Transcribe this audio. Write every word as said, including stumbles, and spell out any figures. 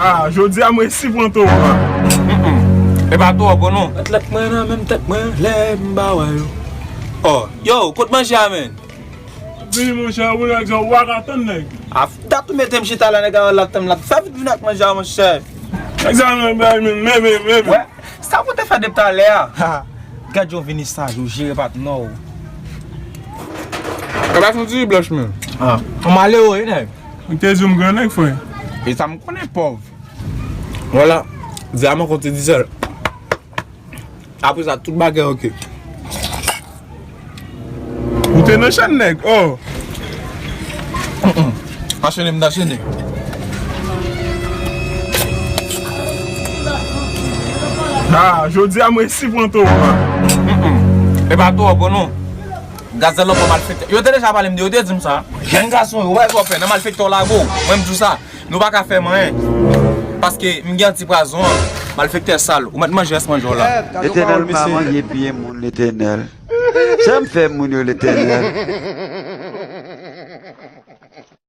Ah, jodi a mwen si pran towo a. E pa towo non. Tèt mwen nan menm tèt mwen lè m ba wè yo. Oh, yo, kot manje a menm? Vini monchè, ou nèg sa ou pa ka tann nèg. A dat ou mete m chita la nèg a l ap tann m la. Fè vit vin ak manje a monchè. Nèg sa menm bay menm menm menm. Sa pou te fè depi talè a. Gad yon vini saj ou jere patnè w. Kaba son ti blanch men. Ah, ou male ou nèg. Ou te di m gran nèg frè. E sa m konnen pòv. Vwala. Di a man konte di sèl. Apre sa tout bagay oke. Ou te nan chèn nèg. Oh. Anchene m t anchene. Ah, jodi a mwen si pran towo a. E pa towo non. Gazèl lòt malfektè. Yo te deja pale m de yo te di m sa. Jèn gason yo wè sa w fè nan malfektè w lago. Mwen m di w sa. Nou pa ka fè m anyen. Paske m gen antipwazon an. Malfektè sal. Ou mèt manje rès manje w la. Letènèl pa manje pye moun Letènèl. Sa m fè moun yo Letènèl.